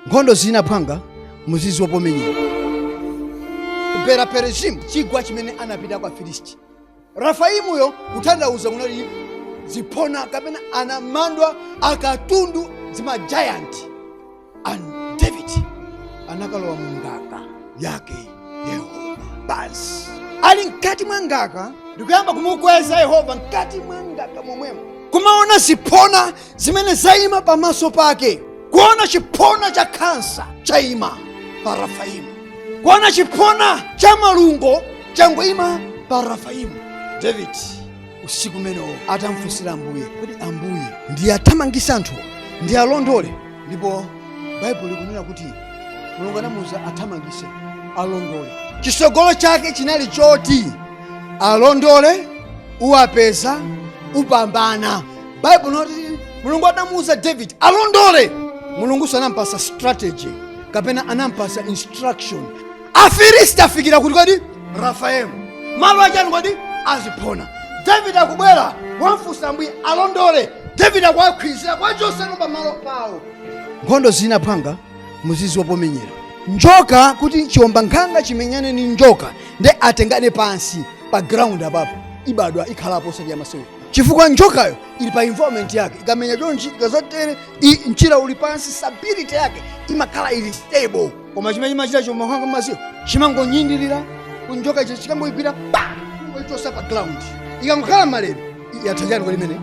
Nkhondo zina phwanga muziziwa pomenyera. Bera Perezimu, chigwa chimene anapita kwa Filisti. Rafaimuyo kutanthauza kunali ziphona kapena anamandwa akatundu zima giant. And David anakalowa mu ngaka yake Yehova basi. Ali mkati mwa ngaka ndikuyamba kumukweza Yehova mkati mwa ngaka momwemo, kumaona ziphona zimene zayima pamaso pake, kuona chiphona cha khansa chayima pa Rafaimu, kuona chiphona cha malungo changoyima pa Rafaimu. David usiku umenewo atamfunsira Ambuye kuti, Ambuye, ndiyathamangisa anthuwa, ndiyalondole? Ndipo Baibulo likunena kuti Mulungu anamuwuza athamangise, alondole. Chisogolo chake chinali choti alondole, uwapeza, upambana. Baibulo noti Mulungu anamuwuza David alondole. Mulungu sanampasa strategy kapena anampasa instruction. Afilisti afikira kuti kodi? Rafaimu, malo achani kodi? Aziphona. David akubwera, wamfunsa Ambuye alondole. David akuwakhwizira kwachosano pamalo pawo. Nkhondo zina phwanga muziziwa pomenyera. Njoka kuti chiwomba nkhanga chimenyane ni njoka nde atengane pansi pa ground apapo, ibadwa ikhalapo osati yamasewera, chifukwa njokayo ili pa environment yake. Ikamenya chonchi, ikazatere, mchira uli pansi, stability yake imakhala ili stable. Koma chimene chimachita chiwomba nkhanga maziwo chimangonyindirira kunjoka icho, chikangoigwira pa kungoichosa pa ground, ikangokhala malere yatha chani kwa limene.